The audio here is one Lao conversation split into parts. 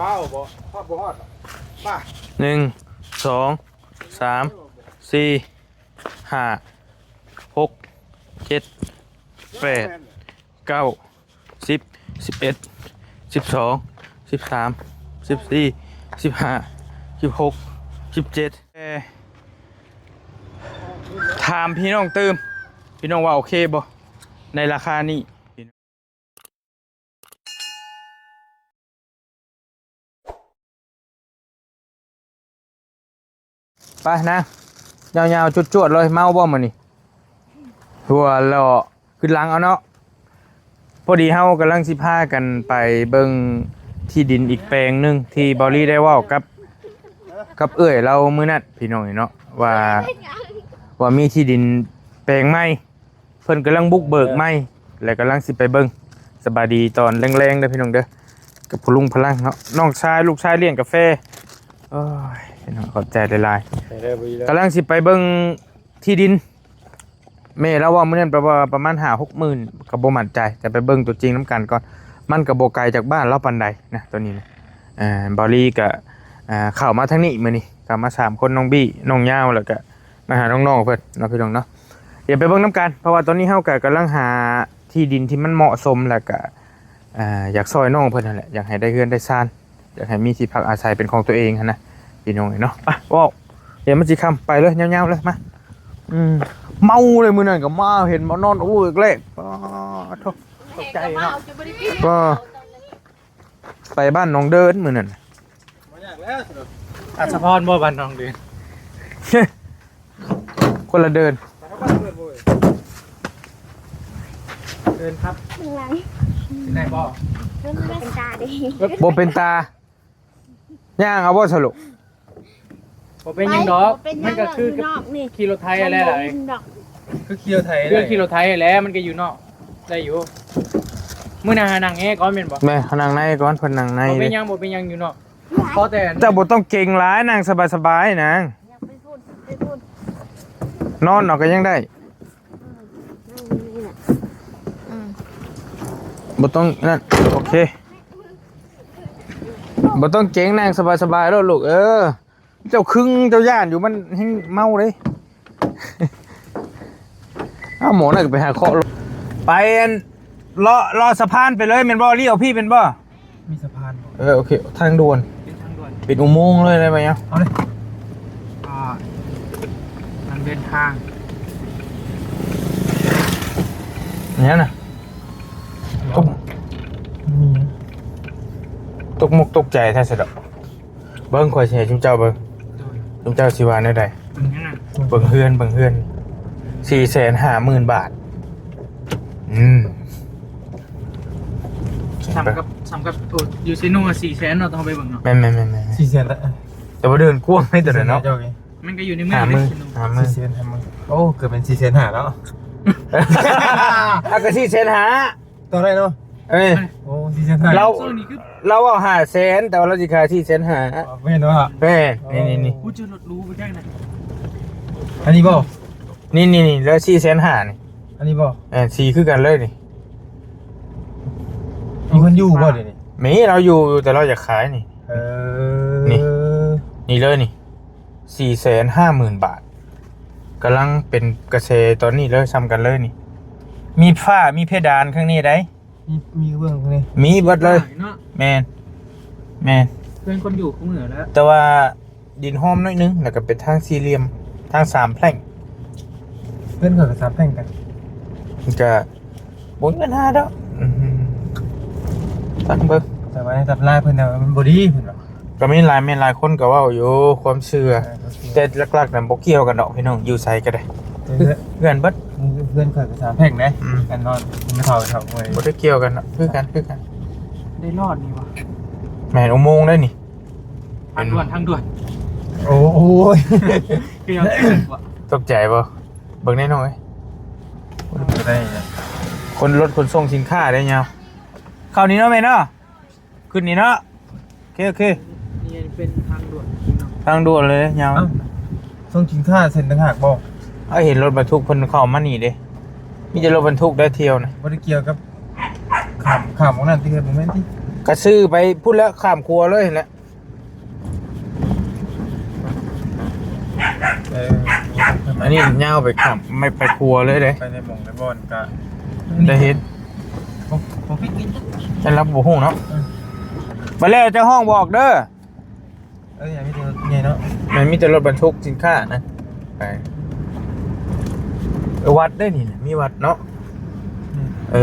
ເກົ້າບໍ່ ຮອດບໍ່ຮອດ ມາ ໜຶ່ງ ສອງ ສາມ ສີ່ ຫ້າ ຫົກ ເຈັດ ແປດ ເກົ້າ ສິບ ສິບເອັດ ສິບສອງ ສິບສາມ ສິບສີ່ ສິບຫ້າ ສິບຫົກ ສິບເຈັດ ແຕ່ຖາມພີ່ນ້ອງຕື່ມ ພີ່ນ້ອງວ່າໂອເຄບໍ່ ໃນລາຄານີ້? ໄປນາງ ຍາວໆ ຈວດໆ ເລີຍ. ເມົາບໍ່ມື້ນີ້? ຫົວເລາະ ຂຶ້ນຫຼັງເອົາເນາະ. ພໍດີເຮົາກຳລັງຊິພາກັນໄປເບິ່ງທີ່ດິນອີກແປງໜຶ່ງ ທີ່ເບົາລີໄດ້ເວົ້າກັບ ກັບເອື້ອຍລາວມື້ນັ້ນ ພີ່ນ້ອງເນາະ ວ່າ ວ່າມີທີ່ດິນແປງໃໝ່ ເພິ່ນກຳລັງບຸກເບີກໃໝ່ ແລະ ກຳລັງຊິໄປເບິ່ງ. ສະບາຍດີຕອນແລງໆ ເດີພີ່ນ້ອງເດີ ກັບພໍ່ລຸງພະລັງເນາະ ນ້ອງຊາຍ ລູກຊາຍລ້ຽງກາແຟ. ໂອ້ຍ ພີ່ນ້ອງ ຂອບໃຈຫຼາຍໆ. ກຳລັງຊິໄປເບິ່ງທີ່ດິນ ແມ່ລາວເວົ້າມື້ນັ້ນປະ ປະມານຫ້າຫົກໝື່ນ ກໍບໍ່ໝັ້ນໃຈ ຈະໄປເບິ່ງຕົວຈິງນຳກັນກ່ອນ. ມັນກໍບໍ່ໄກຈາກບ້ານລາວປານໃດນະ ຕົວນີ້ນະ. ເອີ ເບົາລີກໍ ເຂົ້າມາທາງນີ້ມື້ນີ້ ເຂົ້າມາສາມຄົນ ນ້ອງບີ້ ນ້ອງຍາວ ແລ້ວກໍ ມາຫານ້ອງໆ ເພິ່ນເນາະ ພີ່ນ້ອງເນາະ. ດຽວໄປເບິ່ງນຳກັນ ເພາະວ່າຕອນນີ້ເຮົາກໍກຳລັງຫາທີ່ດິນທີ່ມັນເໝາະສົມ ແລ້ວກໍ ເອີ ຢາກຊ່ອຍນ້ອງເພິ່ນຫັ້ນແຫຼະ ຢາກໃຫ້ໄດ້ເຮືອນໄດ້ຊານ ຢາກໃຫ້ມີທີ່ພັກອາໄສເປັນຂອງຕົວເອງຫັ້ນນະ ພີ່ນ້ອງເອີຍເນາະ. ໄປ ເວົ້າ ດຽວມັນຊິຄ່ຳ ໄປເລີຍ ຍາວໆ ເລີຍ ມາ. ອືມ ເມົາເລີຍ ມື້ນັ້ນກໍມາ ເຫັນມານອນອູ້ແລກໆ. ປາດໂທ້ ຕົກໃຈເນາະ ກໍ ໄປບ້ານໜອງເດີນມື້ນັ້ນ. ບໍ່ຍາກແລ້ວ ອັດສະພອນບໍ່ ບ້ານໜອງເດີນ? ຄົນລະເດີນ. ເດີນຄັບ ເປັນໄງບໍ່? ບໍ່ເປັນຕາເດ້ ບໍ່ເປັນຕາ. ຍ່າງເອົາບໍ່ສະລຸ? ບໍ່ເປັນຫຍັງດອກ ມັນກໍຄືຂີ່ລົດໄຖຫັ້ນແຫຼະ. ຄືຂີ່ລົດໄຖ ຄືຂີ່ລົດໄຖຫັ້ນແຫຼະ ມັນກໍຢູ່ນອກໄດ້ຢູ່. ມື້ໜ້າຫານັ່ງແອກ່ອນແມ່ນບໍ່? ແມ່ນ ຫານັ່ງໃນກ່ອນ ເພິ່ນນັ່ງໃນ. ບໍ່ເປັນຫຍັງ ບໍ່ເປັນຫຍັງ ຢູ່ນອກ. ເຈົ້າບໍ່ຕ້ອງເກັ່ງຫຼາຍ ນັ່ງສະບາຍໆ ນາງ. ນອນເອົາກໍຍັງໄດ້. ອືມ ບໍ່ຕ້ອງນັ້ນ ໂອເຄ ບໍ່ຕ້ອງເກັ່ງ ນັ່ງສະບາຍໆ ໂລດລູກເອີ. ເຈົ້າຄຶງ ເຈົ້າຢ້ານຢູ່ ມັນແຮ່ງເມົາເດ້. ເອົາ ໝໍນັ້ນກໍໄປຫາເຄາະລົງ ໄປອັນ ເລາະ ເລາະສະພານໄປເລີຍແມ່ນບໍ່? ລ້ຽວພີ້ແມ່ນບໍ່? ມີສະພານບໍ່? ເອີ ໂອເຄ ທາງດ່ວນ ເປັນທາງດ່ວນ ເປັນອຸໂມງເລີຍໄດ້ໄໝ? ເອົາເລີຍ ອ່າ ການເດີນທາງ ຫຍັງນະ? ຕົກ ຕົກມົກຕົກໃຈແທ້ຊະດອກ. ເບິ່ງ ຂ້ອຍຊິໃຫ້ຊຸມເຈົ້າເບິ່ງ ໂດຍ ຊຸມເຈົ້າຊິວ່າແນວໃດ? ເບິ່ງຫຍັງນະ? ເບິ່ງເຮືອນ ເບິ່ງເຮືອນ ສີ່ແສນຫ້າໝື່ນບາດ. ອືມ ສ່ຳກັບ ສ່ຳກັບ ໂອ້ ຢູ່ເຊໂນສີ່ແສນເນາະ ຕ້ອງໄປເບິ່ງເນາະ. ແມ່ນໆໆໆ ສີ່ແສນລະ ແຕ່ວ່າເດີນກວ້າງໃນຕົວນັ້ນເນາະ. ມັນກໍຢູ່ໃນເມືອງ ຫ້າໝື່ນ ຫ້າໝື່ນ ສີ່ແສນຫ້າໝື່ນ. ໂອ້ ເກືອບເປັນສີ່ແສນຫ້າເນາະ. ອ່ະ ກໍສີ່ແສນຫ້າ ຕໍ່ໄດ້ເນາະ. ເອີຍ ໂອ້ ສີ່ແສນຫ້າ ລາວ ລາວເວົ້າຫ້າແສນ ແຕ່ວ່າລາວຊິຂາຍສີ່ແສນຫ້າ. ອໍ ແມ່ນບໍ່? ແມ່ນ ນີ້ໆໆ ກູເຈີລົດຫຼູບໍ່ຈັກນະ. ອັນນີ້ບໍ່? ນີ້ໆໆ ແລ້ວສີ່ແສນຫ້ານີ້. ອັນນີ້ບໍ່? ແມ່ນ ສີຄືກັນເລີຍນີ້. ມີຄົນຢູ່ບໍ່ດຽວນີ້? ມີ ລາວຢູ່ ແຕ່ລາວຢາກຂາຍນີ້. ເອີ ນີ້ ນີ້ເລີຍນີ້ ສີ່ແສນຫ້າໝື່ນບາດ ກຳລັງເປັນກະແສຕອນນີ້ເລີຍ ສ່ຳກັນເລີຍນີ້. ມີຝາ ມີເພດານຂ້າງນີ້ໃດ໋. ມີ ມີເບື້ອງນີ້ ມີເບິດເລີຍ. ເນາະ ແມ່ນ ແມ່ນ ເຮືອນຄົນຢູ່ຄູ່ມື້ແລ້ວ ແຕ່ວ່າດິນຫ້ອມໜ້ອຍໜຶ່ງ ແລ້ວກໍເປັນທາງສີ່ຫຼ່ຽມ ທາງສາມແພ່ງ. ເຮືອນຂ້ອຍກໍສາມແພ່ງກັນ ມັນກໍບໍ່ມີບັນຫາດອກ. ອືມ ຟັງເບິ່ງ ແຕ່ວ່າໃນຕຳລາເພິ່ນນະ ມັນບໍ່ດີເພິ່ນວ່າ. ກໍມີຫຼາຍ ແມ່ນຫຼາຍຄົນກໍເວົ້າຢູ່ ຄວາມເຊື່ອ ເອີ ຄວາມເຊື່ອ ແຕ່ຫຼັກໆນັ້ນບໍ່ກ່ຽວກັນດອກພີ່ນ້ອງ ຢູ່ໃສກໍໄດ້ ເອີ ເຮືອນເບິດ. ເຮືອນ ເຮືອນຂ້ອຍກໍສາມແພ່ງເດ້ ອືມ ກັນນອນ ບໍ່ເທົ່າ ເທົ່າເວີຍ ບໍ່ໄດ້ກ່ຽວກັນດອກ ຄືກັນ ຄືກັນ. ໄດ້ລອດນີ້ຫວາ? ແມ່ນ ອຸໂມງໄດ໋ນີ້ ທາງດ່ວນ ທາງດ່ວນ. ໂອ້ຍ ຄືຍັງຕົກໃຈບໍ່? ເບິ່ງແນ່ນ້ອງເອີຍ ບໍ່ໄດ້ ຂົນລົດຂົນສົ່ງສິນຄ້າໄດ້ຍາວ. ເຂົ້ານີ້ເນາະແມ່ເນາະ. ຂຶ້ນນີ້ເນາະ. ໂອເຄ ໂອເຄ ນີ້ເປັນທາງດ່ວນເນາະ ທາງດ່ວນເລີຍຍາວ. ເອົ້າ ສົ່ງສິນຄ້າເສັ້ນຕ່າງຫາກບໍ່? ເຮົາເຫັນລົດບັນທຸກເພິ່ນເຂົ້າມານີ້ເດ້ ມີແຕ່ລົດບັນທຸກໄດ້ທ່ຽວນະ. ບໍ່ໄດ້ກ່ຽວກັບ ຂ້າມ ຂ້າມໝ່ອງນັ້ນຕິ? ເຮືອນບໍ່ແມ່ນຕິ? ໄກ ກໍຊື້ໄປພຸ້ນແຫຼະ ຂ້າມຂົວເລີຍຫັ້ນແຫຼະ. ເອີ ອັນນີ້ຍາວໄປຂ້າມ ໄປຂົວເລີຍເດ້ ໄປໃນໝ່ອງໃນບ່ອນກະໄດ້ເຮັດ. ແຕ່ລາວບໍ່ຮູ້ເນາະ. ເອີ ໄປແລ້ວເຈົ້າຮ້ອງບອກເດີ. ເອີ ມີແຕ່ລົດໃຫຍ່ເນາະ. ແມ່ນ ມີແຕ່ລົດບັນທຸກສິນຄ້ານະ. ໄປ ເອີ ວັດເດ້ນີ້ ມີວັດເນາະ. ອືມ ເອີ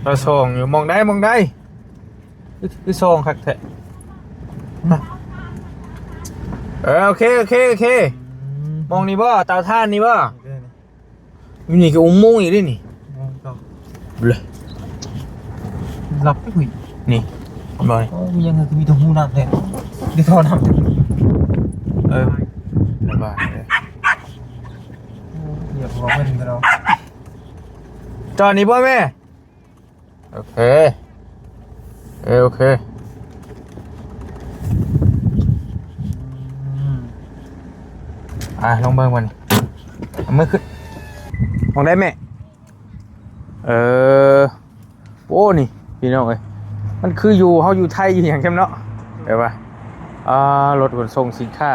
ລາວສ່ອງຢູ່ ໝ່ອງໃດ ໝ່ອງໃດ? ຄື ຄືສ່ອງຄັກແທ້. ເອີ ໂອເຄ ໂອເຄ ໂອເຄ. ອືມ ໝ່ອງນີ້ບໍ່? ເຕົາຖ່ານນີ້ບໍ່? ນີ້ເດ້ນີ້. ຢູ່ນີ້ກໍອຸໂມງອີກເດ້ນີ້. ໂອ້ ເຈົ້າ ເລີຍ ຫຼັບໄປພຸ້ນນີ້. ໂອ້ ມີຫຍັງ ມີແຕ່ຮູນ້ຳແທ້ ໄດ້ທໍ່ນ້ຳ. ເອີ ລະບາຍເລີຍ. ໂອ້ ຢາກເວົ້າເພິ່ນກໍເນາະ. ຈອດນີ້ບໍ່ແມ່? ໂອເຄ ເອີ ໂອເຄ. ອືມ ອ່າ ລອງເບິ່ງບັດນີ້ ເອົາມືຂຶ້ນ. ໝ່ອງໃດແມ່? ເອີ ໂອ້ ນີ້ພີ່ນ້ອງເອີຍ ມັນຄືຢູ່ ເຮົາຢູ່ໄທຢູ່ຫຍັງຊັ້ນເນາະ. ແບບວ່າ ອ່າ ລົດຂົນສົ່ງສິນຄ້າ.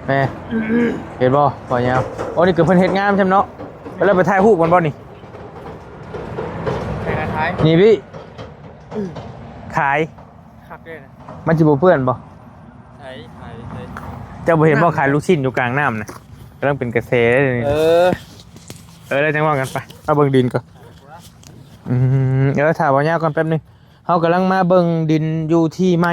ແມ່ ເຫັນບໍ່ ບໍ່ຍາວ. ໂອ້ ນີ້ກໍເພິ່ນເຮັດງາມຊັ້ນເນາະ. ແລ້ວໄປຖ່າຍຮູບກັນບໍ່ນີ້? ໃຜນະ ຂາຍ ນີ້ພີ່ ຂາຍ ຄັກເດ້ນະ. ມັນຊິບໍ່ເປື້ອນບໍ່? ໃສ ຂາຍໃສ? ເຈົ້າບໍ່ເຫັນບໍ່ ຂາຍລູກຊິ້ນຢູ່ກາງນ້ຳນະ ກຳລັງເປັນກະແສເດ້ນີ້. ເອີ ເອີ ແລ້ວຈັ່ງເວົ້າກັນ. ໄປ ມາເບິ່ງດິນກ່ອນ. ອືມ ເອີ ຖ້າເວົ້າຍາວກ່ອນແປັບໜຶ່ງ. ເຮົາກຳລັງມາເບິ່ງດິນຢູ່ທີ່ໃໝ່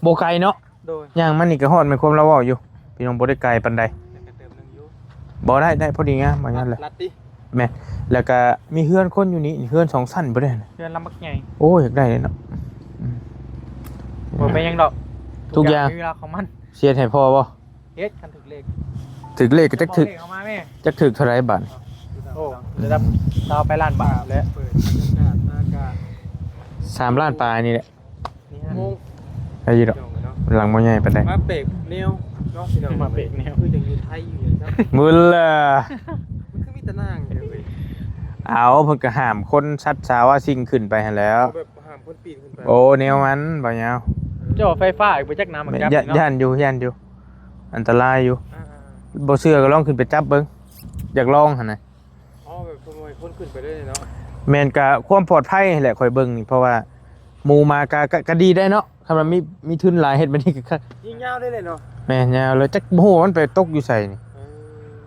ບໍ່ໄກເນາະ. ໂດຍ ຍ່າງມານີ້ກໍຮອດ ແມ່ນຄວາມລາວເວົ້າຢູ່ ພີ່ນ້ອງ ບໍ່ໄດ້ໄກປານໃດ. ແຕ່ກໍເຕີມໜຶ່ງຢູ່. ບໍ່ ໄດ້ ໄດ້ ພໍດີງາມ ວ່າງາມແຫຼະ. ລັດຕິ ແມ່ນ. ແລ້ວກໍມີເຮືອນຄົນຢູ່ນີ້ ເຮືອນສອງຊັ້ນບໍ່ໄດ້ນະ. ເຮືອນລຳບັກໃຫຍ່. ໂອ້ ຢາກໄດ້ເນາະ. ອືມ ບໍ່ເປັນຫຍັງດອກ ທຸກຢ່າງ ທຸກຢ່າງມີເວລາຂອງມັນ. ຊິເຮັດໃຫ້ພໍ່ບໍ່? ເຮັດ ຄັນຖືກເລກ. ຖືກເລກກໍຈັກຖືກ ເອົາມາແມ່ ຈັກຖືກເທົ່າໃດບາດ? ໂອ້ ລະດັບຊາວປາຍລ້ານບາດແຫຼະ. ເປີດບັນຍາກາດມາກະ ສາມລ້ານປາຍນີ້ແຫຼະ. ນີ້ ໂມງ ໄດ້ຢູ່ດອກ ພີ່ນ້ອງເນາະ. ຫຼັງບໍ່ໃຫຍ່ປານໃດ ມາແປກແນວເນາະ ພີ່ນ້ອງ. ມາແປກແນວ ຄືຈັ່ງຢູ່ໄທຢູ່ຫຍັງຊັ້ນ. ມື້ລະ ມັນຄືມີແຕ່ນາງເດີເວີຍ. ເອົາ ເພິ່ນກໍຫ້າມຄົນສັດສາວາສິ່ງຂຶ້ນໄປຫັ້ນແຫຼ້ວ. ແບບຫ້າມຄົນປີນຂຶ້ນໄປ. ໂອ້ ແນວມັນ ບໍ່ຍາວ. ເຈົ້າໄຟຟ້າອີກບໍ່ຈັກນຳ ແມ່ນ ຢ້ານຢູ່ ຢ້ານຢູ່ ອັນຕະລາຍຢູ່. ອ່າໆ ບໍ່ເຊື່ອກໍລອງຂຶ້ນໄປຈັບເບິ່ງ ຢາກລອງຫັ້ນນະ. ອໍ ແບບຄົນ ຄົນຂຶ້ນໄປເລີຍເນາະ. ແມ່ນ ກະຄວາມປອດໄພຫັ້ນແຫຼະ ຂ້ອຍເບິ່ງນີ້ ເພາະວ່າໝູ່ມາກະ ກະ ກະດີໄດ໋ເນາະ. ຄັນວ່າມີ ມີທຶນຫຼາຍເຮັດແບບນີ້ກໍຄັກ. ຍິງຍາວໄດ້ເລີຍເນາະ. ແມ່ນ ຍາວເລີຍ ຈັກບໍ່ຮູ້ວ່າມັນໄປຕົກຢູ່ໃສນີ້. ເອີ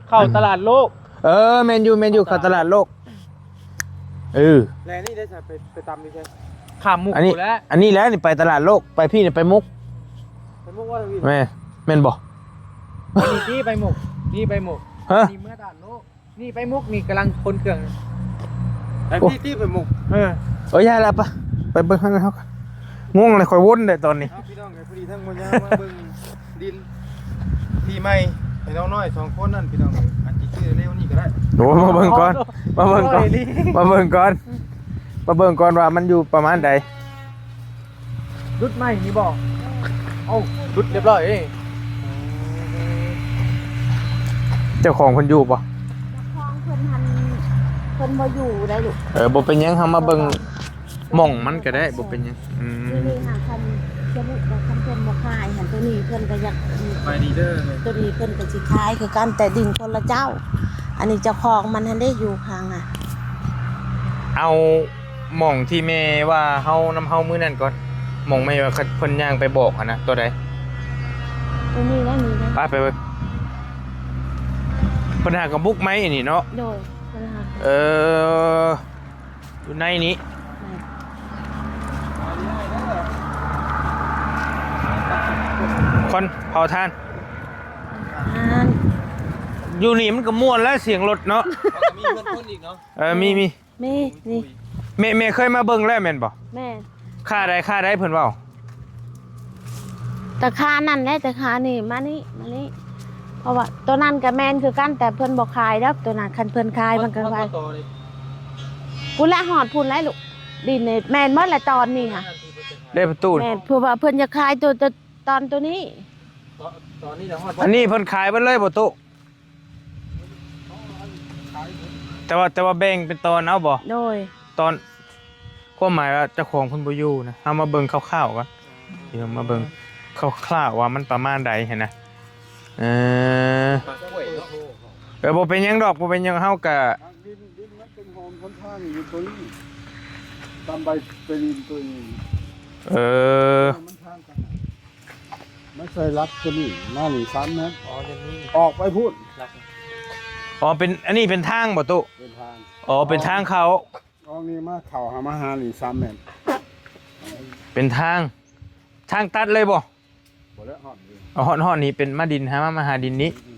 ເຂົ້າຕະຫຼາດໂລກ. ເອີ ແມ່ນຢູ່ ແມ່ນຢູ່ ເຂົ້າຕະຫຼາດໂລກ. ເອີ ແລະນີ້ໄດ້ ໄປ ໄປຕຳຢູ່ໃສ? ຂ້າມມຸກ ອັນນີ້ ພຸ້ນແຫຼະ ອັນນີ້ແຫຼະ ນີ້ໄປຕະຫຼາດໂລກ ໄປພີ້ນີ້ໄປມຸກ. ໄປມຸກວ່າ? ແມ່ນ ແມ່ນບໍ່? ນີ້ຕິໄປມຸກ ນີ້ໄປມຸກ. ຮະ? ນີ້ເມືອຕະຫຼາດໂລກ. ນີ້ໄປມຸກນີ້ກຳລັງຂົນເຄື່ອງ. ໄປ ໂອ້ ທີ່ ທີ່ໄປມຸກ. ເອີ ເອີ ຢ່າລະ ໄປ ໄປເບິ່ງທາງນັ້ນເຮົາ. ງົງເລີຍ ຂ້ອຍວົນໄດ້ຕອນນີ້. ເອົາ ພີ່ນ້ອງເອີຍ ພໍດີທັງໝົດຍາມາເບິ່ງດິນທີ່ໃໝ່ໃຫ້ນ້ອງນ້ອຍສອງຄົນນັ້ນ ພີ່ນ້ອງເອີຍ ອາດຊິຊື້ເລັວນີ້ກໍໄດ້. ໂອ້ ມາເບິ່ງກ່ອນ ມາເບິ່ງກ່ອນ ໂອ້ຍ ມາເບິ່ງກ່ອນ ມາເບິ່ງກ່ອນວ່າມັນຢູ່ປະມານໃດ. ຫຼຸດໃໝ່ນີ້ບໍ່? ເອົ້າ ຫຼຸດລຽບຮ້ອຍເດ້. ເຈົ້າຂອງເພິ່ນຢູ່ບໍ່? ເຈົ້າຂອງເພິ່ນຫັ້ນ ເພິ່ນບໍ່ຢູ່ໄດ໋ລູກ. ເອີ ບໍ່ເປັນຫຍັງ ເຮົາມາເບິ່ງໝ່ອງມັນກໍໄດ້ ບໍ່ເປັນຫຍັງ. ອືມ ຢູ່ນີ້ຫາຄັນສະມຸດວ່າຄັນເພິ່ນບໍ່ຂາຍຫັ້ນ ໂຕນີ້ເພິ່ນກໍຢາກ ສະບາຍດີເດີ ໂຕນີ້ເພິ່ນກໍຊິຂາຍຄືກັນ ແຕ່ດິນຄົນລະເຈົ້າ. ອັນນີ້ເຈົ້າຂອງມັນຫັ້ນເດ້ ຢູ່ຂ້າງນະ. ເອົາ ໝ່ອງທີ່ແມ່ວ່າເຮົາ ນຳເຮົາມື້ນັ້ນກ່ອນ ໝ່ອງແມ່ວ່າເພິ່ນຍ່າງໄປບອກຫັ້ນນະ ໂຕໃດ? ໂຕນີ້ແຫຼະ ນີ້ແຫຼະ. ໄປ ໄປເບິ່ງ. ເພິ່ນຫາກະບຸກໄມ້ອັນນີ້ເນາະ. ໂດຍ ເພິ່ນຫາ. ເອີ ຢູ່ໃນນີ້. ແມ່ນ. ຄົນເຜົາຖ່ານ. ອ່າ ຢູ່ນີ້ມັນກໍມ່ວນແລ້ວ ສຽງລົດເນາະ. ມີເຮືອນຄົນອີກເນາະ. ເອີ ມີ ມີ. ມີ ມີ. ແມ່ ແມ່ເຄີຍມາເບິ່ງແລ້ວແມ່ນບໍ່? ແມ່ນ. ຄ່າໃດ ຄ່າໃດເພິ່ນເວົ້າ? ແຕ່ຄ່ານັ້ນແຫຼະ ແຕ່ຄ່ານີ້ ມານີ້ ມານີ້ ເພາະວ່າໂຕນັ້ນກໍແມ່ນຄືກັນ ແຕ່ເພິ່ນບໍ່ຂາຍດອກໂຕນັ້ນ. ຄັນເພິ່ນຂາຍມັນກໍຂາຍ. ພຸ້ນແຫຼະ ຮອດພຸ້ນແຫຼະລູກ. ດິນນີ້ແມ່ນໝົດແຫຼະຕອນນີ້ຫະ. ເດ້ປະຕູ. ແມ່ນ ເພາະວ່າເພິ່ນຢາກຂາຍໂຕ ໂຕ ຕອນໂຕນີ້. ຕອນ ຕອນນີ້ນະ ຮອດ ອັນນີ້ເພິ່ນຂາຍເບິດເລີຍບໍ່ຕູ້? ແຕ່ວ່າ ແຕ່ວ່າແບ່ງເປັນຕອນເອົາບໍ່? ໂດຍ. ຕ ຕອນ ຄວາມໝາຍວ່າເຈົ້າຂອງເພິ່ນບໍ່ຢູ່ນະ ເຮົາມາເບິ່ງຄ່າວໆກ່ອນ ອືມ ເຮົາມາເບິ່ງຄ່າວໆວ່າມັນປະມານໃດຫັ້ນນະ. ເອີ ເອີ ບໍ່ເປັນຫຍັງດອກ ບໍ່ເປັນຫຍັງ ເຮົາກະ ດິນ ດິນມັນເປັນຫອມຫົນທາງຢູ່ຕົວນີ້ ຕາມໃບໄປດິນຕົວນີ້ ເອີ ມັນທາງກັນ ມັນໃສ່ຫຼັກຕົວນີ້ມານີ້ສາມແມັດ ອໍ ຢ່າງນີ້ ອອກໄປພຸ້ນ ຫຼັກ ອໍ ເປັນ ອັນນີ້ເປັນທາງບໍ່ຕຸ? ເປັນທາງ ອໍ ເປັນທາງເຂົ້າ ອອກນີ້ມາເຂົ້າຫາ ມາຫານີ້ສາມແມັດ ເປັນທາງ ທາງຕັດເລີຍບໍ່? ບໍ່ແລ້ວ ຮອດນີ້ ເອົາຮອດ ຮອດນີ້ເປັນມາດິນຫາ ມາ ມາຫາດິນນີ້ ອືມ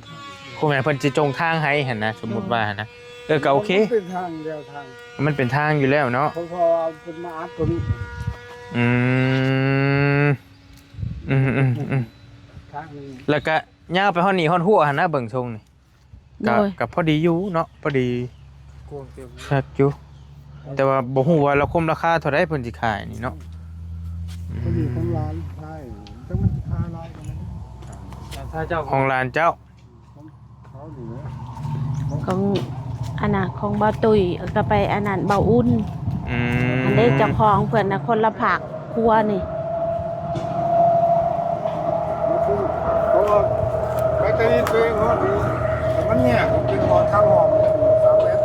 ຄວາມໝາຍເພິ່ນຊິຈົ່ງທາງໃຫ້ຫັ້ນນະ ສົມມຸດວ່າຫັ້ນນະ ເອີ ກໍໂອເຄ ມັນເປັນທາງດຽວທາງ ມັນເປັນທາງຢູ່ແລ້ວເນາະ ເພາະ ເພາະວ່າເພິ່ນມາອັດຕົວນີ້ ອືມ ອືມໆໆ ທາງນີ້ ແລ້ວກະຍາວໄປຮອດນີ້ ຮອດຮົ້ວຫັ້ນນະ ເບິ່ງຊົງນີ້ ກະ ໂດຍ ກະພໍດີຢູ່ເນາະ ພໍດີ ກວ້າງເຕີບ ຄັກຢູ່ ແຕ່ວ່າບໍ່ຮູ້ວ່າລາຄາ ລາຄາເທົ່າໃດເພິ່ນຊິຂາຍນີ້ເນາະ ອືມ ພໍດີຂອງຫຼານຊາຍ ແຕ່ມັນຊິຂາຍຫຼາຍກວ່ານັ້ນ ຫຼານຊາຍເຈົ້າ ຂອງຫຼານເຈົ້າ ຂອງເຂົານີ້ແຫຼະ ຂອງ ອັນນ່າ ຂອງບ່າວຕຸ້ຍ ກໍໄປອັນນັ້ນ ບ່າວອຸ່ນ ອືມ ອັນເດ້ ເຈົ້າຂອງເພິ່ນນະ ຄົນລະພາກ ຄົວນີ້ ເພາະວ່າແບັດເຕີຣີຕົວເອງຮອດນີ້ ແຕ່ມັນແຍກເປັນຫໍທາງອອກສາມແມັດ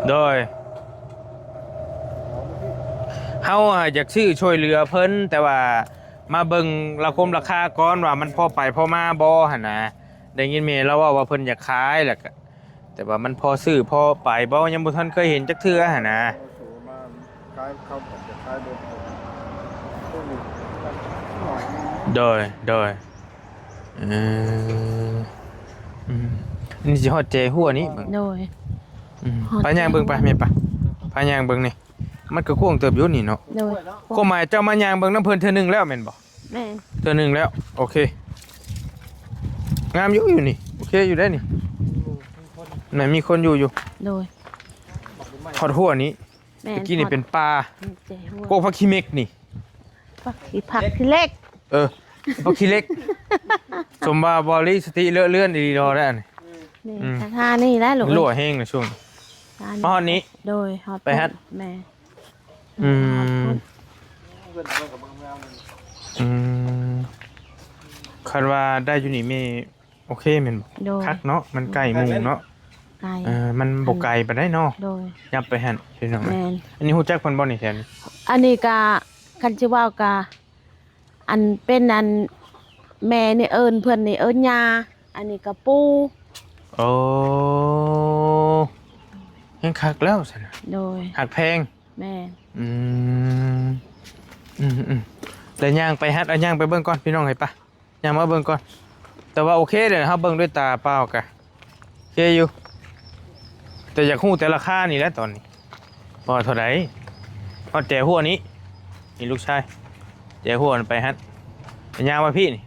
ໂດຍ ເຮົາອະຢາກຊື້ຊ່ວຍເຫຼືອເພິ່ນ ແຕ່ວ່າມາເບິ່ງລາຄົມລາຄາກ່ອນວ່າມັນພໍໄປພໍມາບໍ່ຫັ້ນນະ ໄດ້ຍິນແມ່ລາວເວົ້າວ່າເພິ່ນຢາກຂາຍ ແລ້ວກະ ແຕ່ວ່າມັນພໍຊື້ພໍໄປບໍ່ ຍັງບໍ່ທັນເຄີຍເຫັນຈັກເທື່ອຫັ້ນນະ ໂດຍ ໂດຍ ເອີ ອືມ ອັນນີ້ຊິຮອດແຈຫົວນີ້ ໂດຍ ອືມ ຮອດ ໄປຍ່າງເບິ່ງໄປແມ່ ໄປ ພາຍ່າງເບິ່ງນີ້ ມັນກໍກວ້າງເຕີບຢູ່ນີ້ເນາະ ໂດຍ ຄວາມໝາຍເຈົ້າມາຍ່າງເບິ່ງນຳເພິ່ນເທື່ອໜຶ່ງແລ້ວແມ່ນບໍ່? ແມ່ນ ເທື່ອໜຶ່ງແລ້ວ ໂອເຄ ງາມຢູ່ ຢູ່ນີ້ ໂອເຄຢູ່ໄດ໋ນີ້ ແມ່ນ ມີຄົນຢູ່ຢູ່ ໂດຍ ຮອດຫົວນີ້ ແມ່ນ ຕະກີ້ນີ້ເປັນປ່າ ອືມ ແຈຫົວ ໂກກຜັກຂີ້ເມັກນີ້ ຜັກຂີ້ ຜັກຂີ້ເຫຼັກ ເອີ ຜັກຂີ້ເຫຼັກ ສົມວ່າບໍ່ລີສະຕິເລາະເລື່ອນອີ່ຫຼີດອກແລ້ວນີ້ ນີ້ ອືມ ທ່ານີ້ແຫຼະລູກ ຮົ່ວແຮງໃນຊ່ວງ ມາຮອດນີ້ ໂດຍ ຮອດ ໄປຮັດ ແມ່ນ ອືມ ອືມ ຄັນວ່າໄດ້ຢູ່ນີ້ແມ່ ໂອເຄແມ່ນບໍ່? ໂດຍ ຄັກເນາະ ມັນໃກ້ໝູ່ເນາະ ໃກ້ ເອີ ມັນບໍ່ໄກປານໃດເນາະ ໂດຍ ຍັບໄປຫັ້ນພີ່ນ້ອງ ແມ່ນ ອັນນີ້ຮູ້ຈັກເພິ່ນບໍ່ນີ້ແຖວນີ້? ອັນນີ້ກະ ຄັນຊິເວົ້າກະ ອັນເປັນອັນແມ່ນີ້ເອີ້ນເພິ່ນນີ້ເອີ້ນຍ່າ ອັນນີ້ກະປູ່ ໂອ້ ແຮງຄັກແລ້ວຊັ້ນນະ ໂດຍ ຮັກແພງ ແມ່ນ ອືມ ອືມໆ ແລ້ວຍ່າງໄປຮັດ ເອົາຍ່າງໄປເບິ່ງກ່ອນພີ່ນ້ອງເອີຍ ໄປ ຍ່າງມາເບິ່ງກ່ອນ ແຕ່ວ່າໂອເຄເດ້ ເຮົາເບິ່ງດ້ວຍຕາເປົ່າກະໂອເຄຢູ່ ແຕ່ຢາກຮູ້ແຕ່ລາຄານີ້ແຫຼະຕອນນີ້ ວ່າເທົ່າໃດ ຮອດແຈຫົວນີ້ ນີ້ລູກຊາຍ ແຈຫົວໄປຫັ້ນ ຍ່າງມາພີ້ນີ້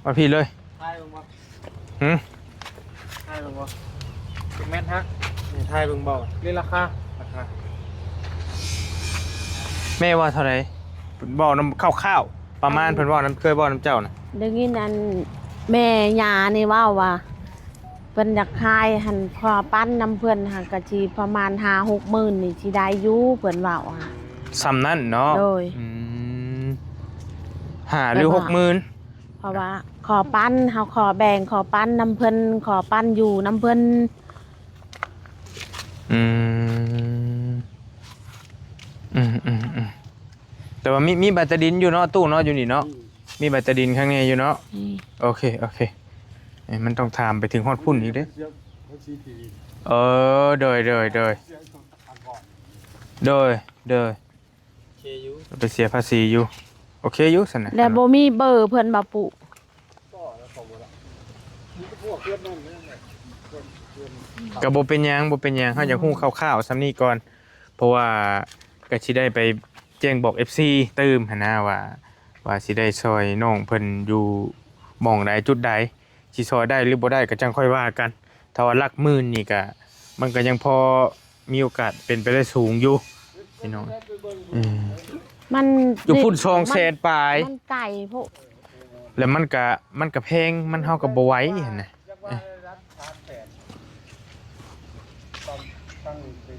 ມາພີ້ເລີຍ ຖ່າຍເບິ່ງບໍ່? ຫື? ຖ່າຍເບິ່ງບໍ່? ເປັນແມ່ນຮັກ ນີ້ຖ່າຍເບິ່ງບໍ່? ນີ້ລາຄາ ລາຄາ ແມ່ວ່າເທົ່າໃດ? ເວົ້ານຳຄ່າວໆ ປະມານ ເອີ ເພິ່ນເວົ້ານຳ ເຄີຍເວົ້ານຳເຈົ້ານະ ໄດ້ຍິນອັນແມ່ຍ່ານີ້ເວົ້າວ່າ ເພິ່ນຢາກຂາຍຫັ້ນ ຂໍປັນນຳເພິ່ນຫັ້ນກະຊິປະມານຫ້າຫົກໝື່ນນີ້ຊິໄດ້ຢູ່ ເພິ່ນເວົ້າຫັ້ນ ສ່ຳນັ້ນເນາະ ໂດຍ ອືມ ຫ້າ ຫຼື ຫົກໝື່ນ ເພາະວ່າຂໍປັນ ເຮົາຂໍແບ່ງ ຂໍປັນນຳເພິ່ນ ຂໍປັນຢູ່ນຳເພິ່ນ ອືມ ອືມໆໆ ແຕ່ວ່າມີ ມີໃບຕາດິນຢູ່ເນາະ ຕູ້ເນາະ ຢູ່ນີ້ເນາະ ອືມ ມີໃບຕາດິນຂ້າງໃນຢູ່ເນາະ ອືມ ໂອເຄ ໂອເຄ ເອີ ມັນຕ້ອງຖາມໄປເຖິງຮອດພຸ້ນອີກເດ້ ເອີ ໂດຍ ໂດຍ ໂດຍ ໂດຍ ໂດຍ ໂອເຄຢູ່ ໄປເສຍພາສີຢູ່ ໂອເຄຢູ່ຊັ້ນນະ ແລ້ວບໍ່ມີເບີເພິ່ນບໍ່ປຸ ກໍບໍ່ເປັນຫຍັງ ບໍ່ເປັນຫຍັງ ເຮົາຢາກຮູ້ຄ່າວໆສ່ຳນີ້ກ່ອນ ເພາະວ່າກໍຊິໄດ້ໄປແຈ້ງບອກເອັຟຊີຕື່ມຫັ້ນນະວ່າ ວ່າຊິໄດ້ຊ່ອຍນ້ອງເພິ່ນຢູ່ໝ່ອງໃດຈຸດໃດ ຊິຊ່ອຍໄດ້ຫຼືບໍ່ໄດ້ກໍຈັ່ງຄ່ອຍວ່າກັນ ຖ້າວ່າຫຼັກໝື່ນນີ້ກໍ ມັນກໍຍັງພໍມີໂອກາດເປັນໄປໄດ້ສູງຢູ່ພີ່ນ້ອງ ອືມ ມັນຢູ່ພຸ້ນສອງແສນປາຍ ມັນໄກໂພດ ແລ້ວມັນກະ ມັນກະແພງ ມັນ ເຮົາກະບໍ່ໄຫວຫັ້ນນະ ເອີ ຕັ້ງເປັນ ຕັ້ງເປັນ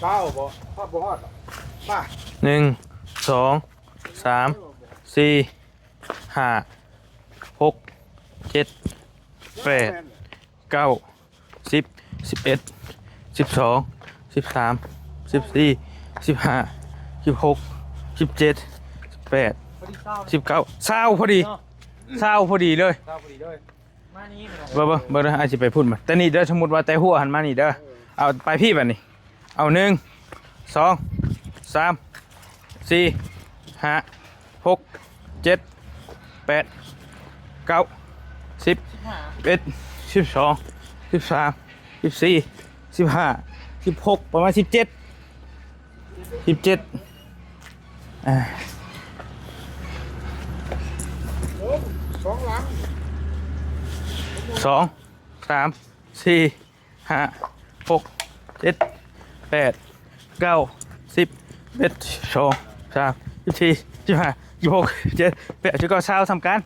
เศร้าบ่ ฮอดบ่ฮอด มา หนึ่ง สอง สาม สี่ ห้า หก เจ็ด แปด เก้า สิบ สิบเอ็ด สิบสอง สิบสาม สิบสี่ สิบห้า สิบหก สิบเจ็ด สิบแปด สิบเก้า ซาวพอดี ซาวพอดีเลย เบิ่ง เบิ่ง เบิ่งเด้อ อ้ายสิไปพุ้นบัด แต่นี่เด้อ สมมุติว่าแต่หัวหั้นมานี่เด้อ เอาไปพี้บัดนี้ เอา หนึ่ง สอง สาม สี่ ห้า หก เจ็ด แปด เก้า สิบ สิบเอ็ด สิบสอง สิบสาม สิบสี่ สิบห้า สิบหก ประมาณ สิบเจ็ด สิบเจ็ด อ่า สองหลัง สอง สาม สี่ ห้า หก เจ็ด แปด เก้า สิบ สิบเอ็ด สิบสอง สิบสาม สิบสี่ สิบห้า สิบหก สิบเจ็ด สิบแปด สิบเก้า ซาว ส่ำกัน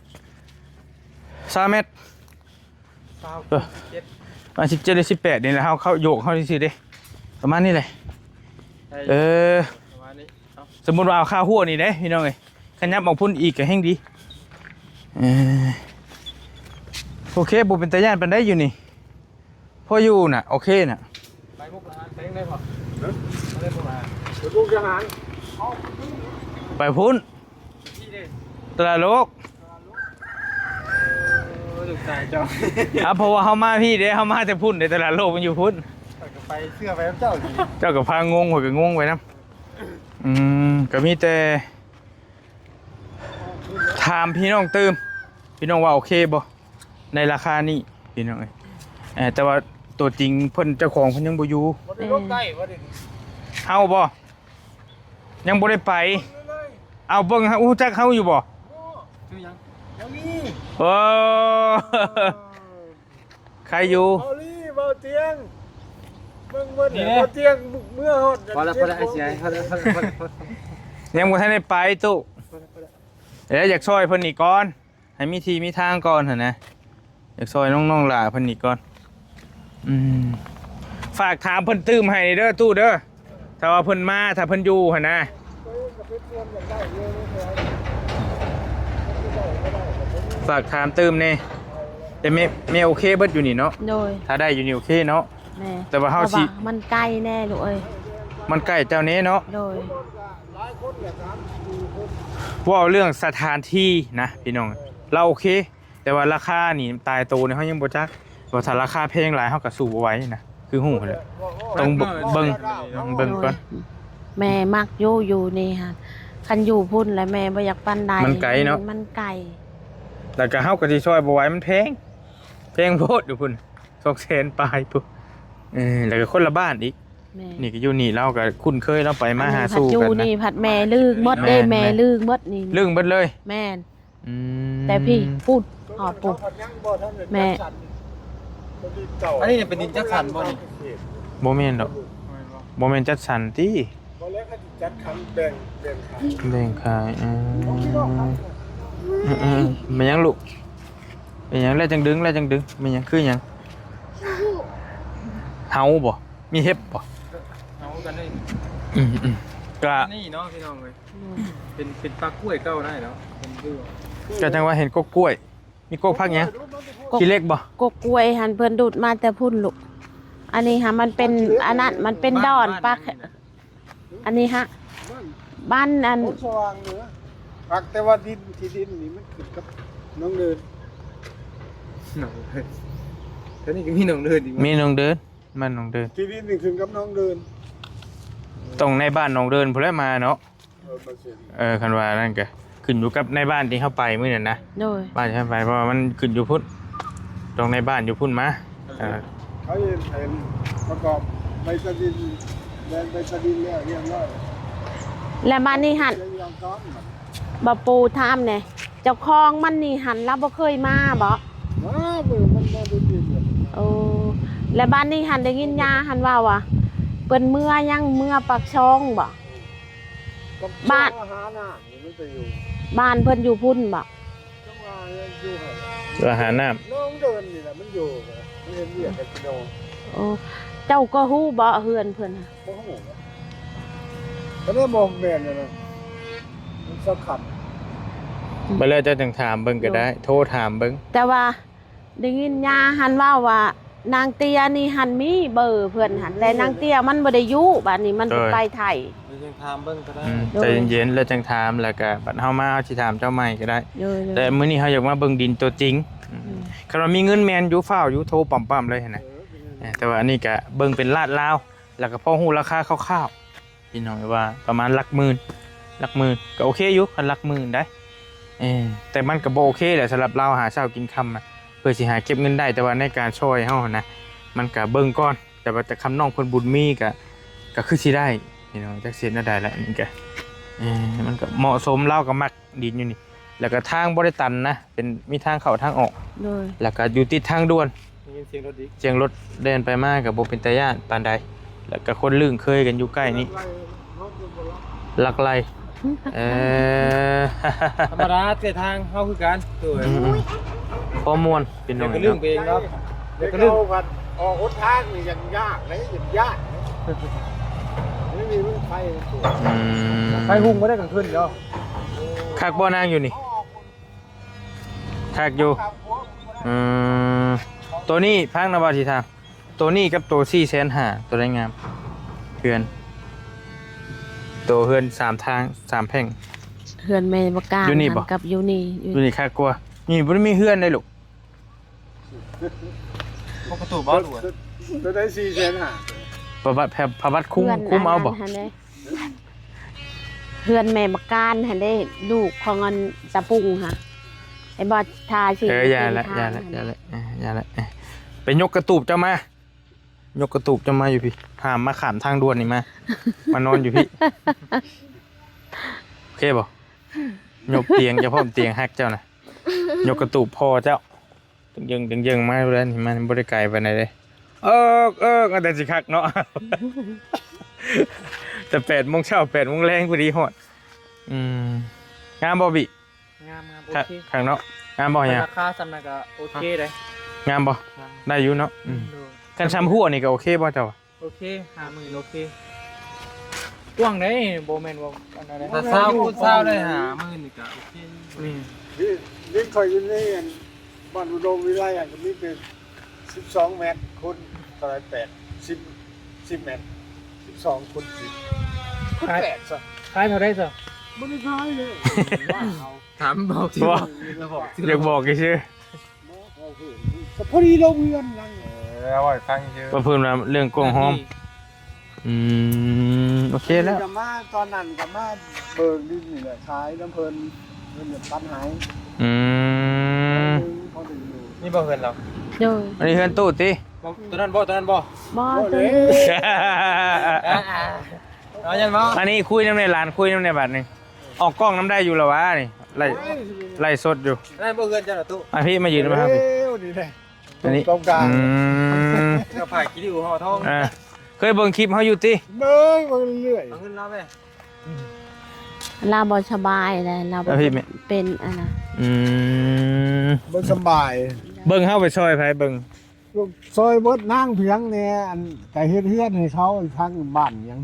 ซาว เมตร ซาว เออ สิบเจ็ด ประมาณ สิบเจ็ด หรือ สิบแปด นี่แหละ เฮาเข้าโยกเฮาซื่อๆเด้ ประมาณนี้แหละ เออ ประมาณนี้ เอ้า สมมุติว่าเอาค่าหัวนี่เด้พี่น้องเอ้ย ขยับออกพุ้นอีกก็แฮ่งดี เออ โอเค บ่เป็นตาย้านปานใดอยู่นี่ พออยู่น่ะ โอเคน่ะ ไปมุกดาหาร ไปได้บ่ ฮะ ไปได้บ่ ไปมุกดาหาร ไปพุ้น ที่เด้ ตลาดโลก โอ้ ลูกชายเจ้า อ่ะ เพราะว่าเฮามาพี้เด้ เฮามาแต่พุ้นเด้ ตลาดโลกมันอยู่พุ้น ข้อยก็ไปเชื่อไปกับเจ้าสิ เจ้าก็พางง ข้อยก็งงไปนำ อืม ก็มีแต่ ถามพี่น้องตื่ม พี่น้องว่าโอเคบ่ ในราคานี้ พี่น้องเอ้ย เอ่อ แต่ว่าตัวจริงเพิ่น เจ้าของเพิ่นยังบ่อยู่ บ่ได้ลงใกล้บ่ได้ เฮาบ่ ยังบ่ได้ไป เลย เอาเบิ่ง ฮู้จักเฮาอยู่บ่ ชื่อหยัง บ่มี โอ้ เออ ใครอยู่ เบาลี่ เบาเตียง เบิ่งเบิ่ง นี่ เบาเตียง เมื่อฮอด พอแล้ว พอแล้ว ไอ้เสีย พอแล้ว พอแล้ว พอแล้ว พอแล้ว ยังบ่ทันได้ไปตู้ พอแล้ว พอแล้ว เดี๋ยวอยากช่วยเพิ่นนี่ก่อน ให้มีที่มีทางก่อนหั่นนะ อยากช่วยน้องๆหล่าเพิ่นนี่ก่อน อืม ฝากถามเพิ่นตื่มให้เด้อตู้เด้อ ถ้าว่าเพิ่นมา ถ้าเพิ่นอยู่หั่นนะ ฝากถามตื่มแหน่ แต่แม่ แม่โอเคเบิดอยู่นี่เนาะ โดย ถ้าได้อยู่นี่โอเคเนาะ แม่ แต่ว่าเฮาสิ เพราะว่ามันไกลแน่ลูกเอ้ย มันไกลเจ้าแหน่เนาะ โดย เว้าเรื่องสถานที่นะพี่น้อง ลาวโอเค แต่ว่าราคานี่ตายโตนี่เฮายังบ่จัก ว่าถ้าราคาแพงหลายเฮาก็สู้บ่ไหวนะ คือฮู้แหละ ต้องเบิ่ง เบิ่งก่อน แม่มักอยู่ อยู่นี่หั่น คันอยู่พุ้นแล้วแม่บ่อยากปานใด มันไกลเนาะ มันไกล แล้วก็เฮาก็สิซ่อยบ่ไหว มันแพง แพงโพดอยู่พุ้น สองแสนปลายพุ้น เออ แล้วก็คนละบ้านอีก แม่ นี่ก็อยู่นี่ ลาวก็คุ้นเคย ลาวไปมาหาสู่กันนะ อันนี้พัดอยู่นี่พัดแม่ลึกหมดเด้ แม่น แม่ลึกหมดนี่ ลึกหมดเลย แม่น อืม แต่พี่พูด อ๋อ ปุ๊บ แม่ อันนี้เนี่ยเป็นดินจัดสรรบ่นี่ บ่แม่นดอก บ่แม่นจัดสรรติ บ่แล้วเขาสิจัดคันแบ่ง แบ่งขาย แบ่งขาย อืม ອືມໆ ແມ່ນຫຍັງລູກ? ເປັນຫຍັງ? ແລ້ວຈັ່ງດຶງ ແລ້ວຈັ່ງດຶງ. ແມ່ນຫຍັງ? ຄືຫຍັງ? ເຫົ່າບໍ່? ມີເຫັບບໍ່? ເຫົ່າກັນເລີຍ. ອືມໆ ກະ ນີ້ເນາະພີ່ນ້ອງເອີຍ ເປັນ ເປັນປ່າກ້ວຍເກົ່າໄດ້ເນາະ ເປັນຄື ກະຈັ່ງວ່າເຫັນກົກກ້ວຍ. ມີກົກຜັກຫຍັງ? ກົກ ຂີ້ເຫຼັກບໍ່? ກົກກ້ວຍຫັ້ນເພິ່ນດູດມາແຕ່ພຸ້ນລູກ. ອັນນີ້ຫາມັນເປັນອັນນັ້ນ ມັນເປັນດອນປາກ. ອັນນີ້ຫາ ບ້ານອັນ ໂພນສະຫວ່າງເໜືອ ຫາກແຕ່ວ່າດິນ ທີ່ດິນນີ້ມັນຂຶ້ນກັບໜອງເດີນ. ໜອງເດີນ ແຖວນີ້ກໍມີໜອງເດີນອີກ. ມີໜອງເດີນ ບ້ານໜອງເດີນ. ທີ່ດິນນີ້ຂຶ້ນກັບໜອງເດີນ. ຕ້ອງໃນບ້ານໜອງເດີນພຸ້ນແຫຼະມາເນາະ. ເອີ ຄັນວ່ານັ້ນກະຂຶ້ນຢູ່ກັບນາຍບ້ານທີ່ເຮົາໄປມື້ນັ້ນນະ. ໂດຍ ບ້ານທີ່ເຮົາໄປ ເພາະວ່າມັນຂຶ້ນຢູ່ພຸ້ນ ຕ້ອງນາຍບ້ານຢູ່ພຸ້ນມາ. ເອີ ເອີ ເຂົາເຮັດໃຫ້ປະກອບໃບຕາດິນ ແລະ ໃບຕາດິນແລ້ວຮຽບຮ້ອຍ. ແລ້ວບ້ານນີ້ຫັ້ນ ເລື່ອງການ ບ່າວປູຖາມແດ່ ເຈົ້າຂອງມັນນີ້ຫັ້ນລາວບໍ່ເຄີຍມາບໍ? ມາ ເບິ່ງມັນມາໂດຍຕະຫຼອດ. ໂອ້ ແລ້ວບ້ານນີ້ຫັ້ນໄດ້ຍິນຍາຫັ້ນເວົ້າວ່າ ເພິ່ນເມືອຍັງ ເມືອປາກຊ່ອງບໍ? ບ້ານ ຫານ້ຳນີ້ມັນໄປຢູ່ ບ້ານເພິ່ນຢູ່ພຸ້ນບໍ? ຈັງຫວະຢູ່ຫັ້ນ ວ່າຫານ້ຳ ໜອງເດີນນີ້ແຫຼະ ມັນຢູ່ ມັນເຮັດວຽກກັບພີ່ນ້ອງ. ໂອ້ ເຈົ້າກໍຮູ້ບໍເຮືອນເພິ່ນ? ບໍ່ຮູ້ ກໍໄດ້ບໍ່ແມ່ນນັ້ນນະ ມັນສຳຄັນ. ບໍ່ແລ້ວເຈົ້າຈັ່ງຖາມເບິ່ງກໍໄດ້ ໂທຖາມເບິ່ງ. ແຕ່ວ່າ ໄດ້ຍິນຍາຫັ້ນເວົ້າວ່າ ນາງເຕ້ຍນີ້ຫັ້ນມີເບີເພິ່ນຫັ້ນ ແຕ່ນາງເຕ້ຍມັນບໍ່ໄດ້ຢູ່ ບາດນີ້ມັນໄປໄທ. ເອີ ເດີ ເດີ ຈັ່ງຖາມເບິ່ງກໍໄດ້. ອືມ ໂດຍ ໃຈເຢັນໆ ແລ້ວຈັ່ງຖາມ ແລ້ວກໍບັດເຮົາມາເຮົາຊິຖາມເຈົ້າໃໝ່ກໍໄດ້. ໂດຍໆ ແຕ່ມື້ນີ້ເຮົາຢາກມາເບິ່ງດິນຕົວຈິງ. ອືມ ອືມ ຄັນວ່າມີເງິນແມ່ນຢູ່ ຟ້າວຢູ່ ໂທປ້ຳໆ ເລີຍຫັ້ນນະ. ເອີ ເປັນຫຍັງ? ເອີ ແຕ່ວ່າອັນນີ້ກໍເບິ່ງເປັນລາດລາວ ແລ້ວກໍພໍຮູ້ລາຄາຄ່າວໆ ພີ່ນ້ອງ ວ່າປະມານຫຼັກໝື່ນ ຫຼັກໝື່ນກໍໂອເຄຢູ່ ຄັນຫຼັກໝື່ນໄດ໋. ເອີ ແຕ່ມັນກໍບໍ່ໂອເຄແຫຼະ ສຳລັບລາວຫາເຊົ້າກິນຄ່ຳ ເພື່ອຊິຫາເກັບເງິນໄດ້. ແຕ່ວ່າໃນການຊ່ອຍເຮົາຫັ້ນນະ ມັນກໍເບິ່ງກ່ອນ. ແຕ່ວ່າ ແຕ່ຄຳນ້ອງເພິ່ນບຸນມີກໍ ກໍຄືຊິໄດ້ ພີ່ນ້ອງ. ຈັກຊິເຮັດແນວໃດລະ ນີ້ກໍ ເອີ ມັນກໍເໝາະສົມ ລາວກໍມັກດິນຢູ່ນີ້ ແລ້ວກໍທາງບໍ່ໄດ້ຕັນນະ ເປັນ ມີທາງເຂົ້າທາງອອກ. ໂດຍ ແລ້ວກໍຢູ່ຕິດທາງດ່ວນ. ໄດ້ຍິນສຽງລົດອີກ ສຽງລົດແລ່ນໄປມາກໍບໍ່ເປັນຕາຢ້ານປານໃດ ແລ້ວກໍຄົນລຶ້ງເຄີຍກັນຢູ່ໃກ້ນີ້ ລັກໄລ່. ເອີ ທຳມະດາ ແຕ່ທາງເຮົາຄືກັນ. ໂດຍ ອືມໆ ພໍມ່ວນພີ່ນ້ອງ ແຕ່ກໍລຶ້ງໄປເອງເນາະ ແຕ່ກໍລຶ້ງ. ເຮົາພັດອອກຫົນທາງນີ້ຍັງຍາກເດ້ ຍາກ ນີ້ມີໄຟ. ອືມ ໄຟຮຸ່ງບໍ່ໄດ້ກາງຄືນເນາະ. ຄັກບໍ່ນາງຢູ່ນີ້? ຄັກຢູ່. ອືມ ໂຕນີ້ຟັງນະ ວ່າຊິຖາມ ໂຕນີ້ກັບໂຕສີ່ແສນຫ້າ ໂຕໃດງາມ? ເຮືອນ ໂຕເຮືອນສາມທາງ ສາມແພ່ງ ເຮືອນແມ່ປາການຢູ່ນີ້ບໍ? ກັບຢູ່ນີ້ ຢູ່ນີ້ຄັກກວ່າ. ນີ້ບໍ່ໄດ້ມີເຮືອນໃດລູກ. ປົກກະຕູບໍ່? ໂຕໃດສີ່ແສນຫ້າ? ປະຫວັດ ພະຫວັດຄຸມ ຄຸມເອົາບໍ່? ຫັ້ນເດ້ ເຮືອນແມ່ບັກການຫັ້ນເດ້ ລູກຂອງອັນຕາປຸງຫະ ໄອ້ບອດທາຊິ. ເອີ ຢ່າລະ ຢ່າລະ ຢ່າລະ ເອີ ຢ່າລະ. ເອີ ໄປຍົກກະຕູບເຈົ້າມາ ຍົກກະຕູບເຈົ້າມາຢູ່ພີ້ ຫ້າມມາຂ້າມທາງດ່ວນນີ້ມາ ມານອນຢູ່ພີ້ ໂອເຄບໍ່? ຍົກຕຽງເຈົ້າພ້ອມ ຕຽງຮັກເຈົ້ານະ ຍົກກະຕູບພໍ່ເຈົ້າ. ຕຶງເຢິງ ຕຶງເຢິງມາແລ້ວນີ້ ມັນບໍ່ໄດ້ໄກປານໃດເດ້. ເອິກ ເອິກ ແຕ່ຊິຄັກເນາະ ແຕ່ແປດໂມງເຊົ້າ ແປດໂມງແລງພໍດີຮອດ. ອືມ ງາມບໍ່ບິ? ງາມໆ ໂອເຄ ຄັກເນາະ. ງາມບໍ່ຫຍັງ? ລາຄາສ່ຳນັ້ນກໍໂອເຄເດ້. ງາມບໍ່? ງາມ ໄດ້ຢູ່ເນາະ. ອືມ ຄັນຊຳຫົວນີ້ກໍໂອເຄບໍ່ເຈົ້າ? ໂອເຄ ຫ້າໝື່ນ ໂອເຄ. ກວ້າງເດ້ ບໍ່ແມ່ນວ່າອັນນັ້ນເດ້ ຖ້າຊາວຄູນຊາວໄດ້ຫ້າໝື່ນນີ້ກໍໂອເຄ. ແມ່ນ ດິນ ດິນຂ້ອຍຢູ່ໃນອັນ ບ້ານອຸດົມວິໄລຫັ້ນກໍມີແຕ່ສິບສອງແມັດຄູນເທົ່າໃດ ແປດ ສິບ ສິບແມັດ ສິບສອງຄູນສິບ ຄູນແປດຊະ. ຂາຍເທົ່າໃດຊະ? ບໍ່ໄດ້ຂາຍເລີຍ ຖາມບອກຊື່ ຢາກບອກຊື່ ບໍ່ ເວົ້າເຖິງ ກໍພໍດີລົງເຮືອນນຳ. ເອີ ເວົ້າໃຫ້ຟັງຊື່ ວ່າເພິ່ນວ່າເລື່ອງກ້ວງຫອມ. ອືມ ໂອເຄແລ້ວ ກໍມາຕອນນັ້ນກໍມາເບີກດິນນີ້ແຫຼະ ຂາຍນຳເພິ່ນ ເພິ່ນກໍປັນໃຫ້. ອືມ ພໍໄດ້ຢູ່. ນີ້ບໍ່ເຮືອນລາວ? ໂດຍ ອັນນີ້ເຮືອນຕູ້ຕິ? ບໍ່ ຕົວນັ້ນບໍ່ ຕົວນັ້ນບໍ່? ບໍ່ ຕົວນີ້ ເອົາຍັງບໍ່? ອັນນີ້ຄຸຍນຳແດ່ ຫຼານຄຸຍນຳແດ່ບາດນີ້. ອອກກ້ອງນຳໄດ້ຢູ່ລະຫວານີ້ ໄລ ໄລສົດຢູ່. ນັ້ນບໍ່ເຮືອນເຈົ້ານະຕູ້? ມາພີ້ ມາຢືນມາພີ້ ເອີ ນີ້ແຫຼະ ອັນນີ້ ຕົງກາງ. ອືມ ກັບຜ້າຂີ້ລິ້ວຫໍ່ທອງ. ເອີ ເຄີຍເບິ່ງຄລິບເຮົາຢູ່ຕິ? ເບິ່ງ ເບິ່ງເລື້ອຍ. ເອົາເງິນລາວແມ່. ລາວບໍ່ສະບາຍແຫຼະ ລາວ ເອີ ພີ່ແມ່ ເປັນອັນນະ ອືມ ບໍ່ສະບາຍ ເບິ່ງ ເຮົາໄປຊ່ອຍໃຜເບິ່ງ? ຊ່ອຍເບິດນາງພຽງແດ່ ອັນກະເຮັດເຮືອນໃຫ້ເຂົາທາງບ້ານຫຍັງ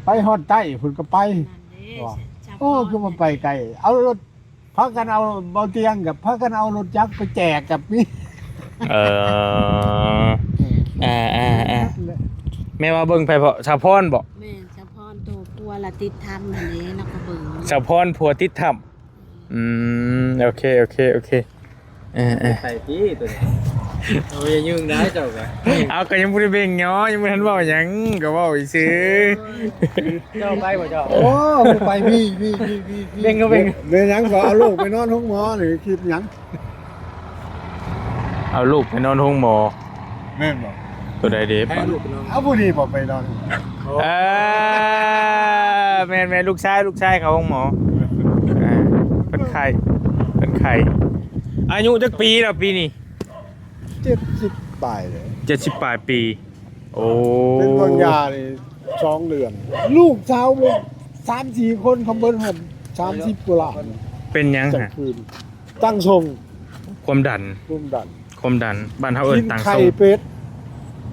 ໄປຮອດໃຕ້ພຸ້ນກະໄປ ນັ້ນເດ້ ໂອ້ ຄືວ່າໄປໄກ ເອົາລົດ ພາກັນເອົາ ເບົາຕຽງກັບພາກັນເອົາລົດຈັກໄປແຈກກັບມີ ເອີ ເອີ ອ່າໆໆ ແມ່ນວ່າເບິ່ງໃຜເພາະ ສາວພອນບໍ? ແມ່ນ ສາວພອນໂຕຜົວລະຕິດຖ້ຳຫັ້ນເດ້ ລາວກະເບິ່ງ ສາວພອນຜົວຕິດຖ້ຳ ອືມ ໂອເຄ ໂອເຄ ໂອເຄ ເອີໆ ໄປຕິໂຕນີ້ ເອົາ ຢ່າຍື່ນໄດ້ເຈົ້າກະ ເອົາ ກະຍັງບໍ່ໄດ້ເບັ່ງເນາະ ຍັງບໍ່ທັນເວົ້າຫຍັງ ກະເວົ້າຊື່ ເຈົ້າໄປບໍ່ເຈົ້າ? ໂອ້ ບໍ່ໄປ ພີ່ ພີ່ ພີ່ ພີ່ ເບັ່ງກະເບັ່ງ ເປັນຫຍັງກະເອົາລູກໄປນອນໂຮງໝໍນີ້ ຄິດຫຍັງ? ເອົາລູກໄປນອນໂຮງໝໍ ແມ່ນບໍ່? ໂຕໃດເດ? ໃຫ້ລູກໄປນອນ ເອົາຜູ້ນີ້ບໍ່ໄປນອນໂຮງໝໍ? ເອີ ແມ່ນໆ ລູກຊາຍ ລູກຊາຍເຂົ້າໂຮງໝໍ ເອີ ເພິ່ນໄຂ້ ເພິ່ນໄຂ້ ອາຍຸຈັກປີແລ້ວປີນີ້? ເຈັດສິບປາຍແລ້ວ ເຈັດສິບປາຍປີ ໂອ້ ເປັນວາງຢານີ້ສອງເດືອນ ລູກສາວສາມສີ່ຄົນ ເຂົາເບິດຮອດສາມສິບກວ່າລ້ານ ເປັນຫຍັງຫະ? ຕັ້ງຊົງ ຄວາມດັນ ຄວາມດັນ ຄວາມດັນ ບ້ານເຮົາເອີ້ນຕັ້ງຊົງ ກິນໄຂ່ເປັດ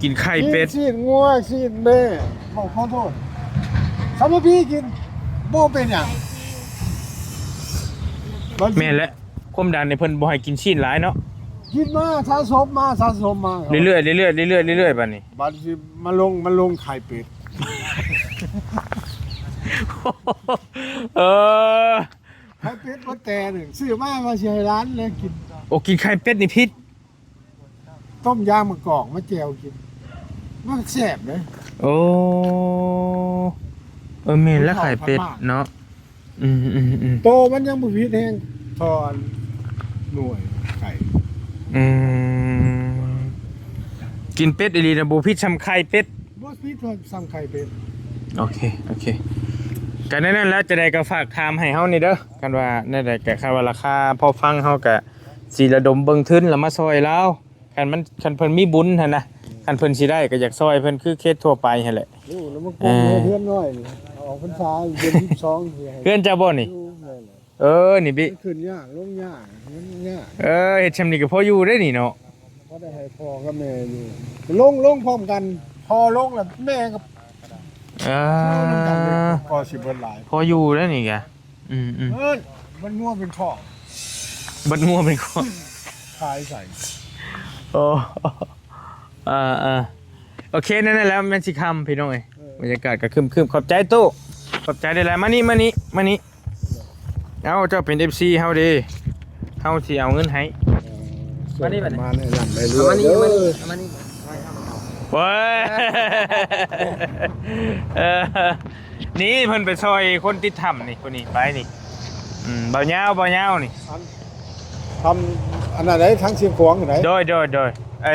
ກິນໄຂ່ເປັດ ກິນຊີ້ນງົວຊີ້ນແບ້ ເວົ້າຂໍໂທດ ສາມະພີກິນ ບໍ່ເປັນຫຍັງ ແມ່ນແຫຼະ ຄວາມດັນນີ້ເພິ່ນບໍ່ໃຫ້ກິນຊີ້ນຫຼາຍເນາະ ກິນມາສະສົມມາສະສົມມາ ເລື້ອຍໆ ເລື້ອຍໆ ເລື້ອຍໆ ເລື້ອຍໆ ບາດນີ້ ບາດຊິມາລົງ ມາລົງໄຂ່ເປັດ ເອີ ໄຂ່ເປັດບໍ່ແຕ່ໜຶ່ງ ຊື້ມາວ່າຊິໃຫ້ຫຼານແລະກິນ ໂອ້ ກິນໄຂ່ເປັດນີ້ຜິດ ຕົ້ມຢາມະກອກມາແຈ່ວກິນ ມັນແຊບເດ້ ໂອ້ ເອີ ແມ່ນແລ້ວໄຂ່ເປັດເນາະ ອືມໆໆ ໂຕມັນຍັງບໍ່ຜິດແຮງ ເທົ່າໜ່ວຍໄກ່ ອືມ ກິນເປັດອີ່ຫຼີນະ ບໍ່ຜິດຊ່ຳໄຂ່ເປັດ ບໍ່ຜິດຊ່ຳໄຂ່ເປັດ ໂອເຄ ໂອເຄ ກະແນວນັ້ນແຫຼະ ຈັ່ງໃດກະຝາກຖາມໃຫ້ເຮົານີ້ເດີ ຄັນວ່າແນວໃດກະ ຄັນວ່າລາຄາພໍຟັງ ເຮົາກະຊິລະດົມເບິ່ງທຶນລະມາຊ່ອຍລາວ ຄັນມັນ ຄັນເພິ່ນມີບຸນຫັ້ນນະ ຄັນເພິ່ນຊິໄດ້ກະຢາກຊ່ອຍເພິ່ນຄືເຂດທົ່ວໄປຫັ້ນແຫຼະ ໂອ້ ລະມາກົມເຮືອນນ້ອຍນີ້ ອອກພັນສາເດືອນສິບສອງ ເຮືອນເຈົ້າບໍ່ນີ້? ເອີ ນີ້ບິ ຂຶ້ນຍາກລົງຍາກ ມັນຍາກ ເອີ ເຮັດຊ່ຳນີ້ກະພໍຢູ່ເດ້ນີ້ເນາະ ພໍໄດ້ໃຫ້ພໍ່ກັບແມ່ຢູ່ ລົງ ລົງພ້ອມກັນ ພໍ່ລົງລະແມ່ກະ ເອີ ພໍຊິເບິດຫຼາຍ ພໍຢູ່ເດ້ນີ້ກະ ອືມໆ ເອີ ເບິດງົວເປັນຄອກ ເບິດງົວເປັນຄອກ ຂາຍໃສ່ ໂອ້ ເອີໆ ໂອເຄ ນັ້ນແຫຼະ ແມ່ນຊິຄ່ຳພີ່ນ້ອງເອີຍ ເອີ ບັນຍາກາດກະຄຶ້ມໆ ຂອບໃຈຕູ້ ຂອບໃຈຫຼາຍໆ ມານີ້ ມານີ້ ມານີ້ ເອົາ ເຈົ້າເປັນເອັຟຊີເຮົາເດ້ ເຮົາຊິເອົາເງິນໃຫ້ ມານີ້ ມານີ້ ເອົາມານີ້ ເອົາມານີ້ ໂອ້ຍ ເອີ ນີ້ເພິ່ນໄປຊ່ອຍຄົນຕິດຖ້ຳນີ້ ຄົນນີ້ໄປນີ້ ອືມ ບ່າວຍາວ ບ່າວຍາວນີ້ ອັນ ທຳອັນນັ້ນໃດ ທາງຊຽງຂວາງໃດ ໂດຍ ໂດຍ ໂດຍ ໄອ້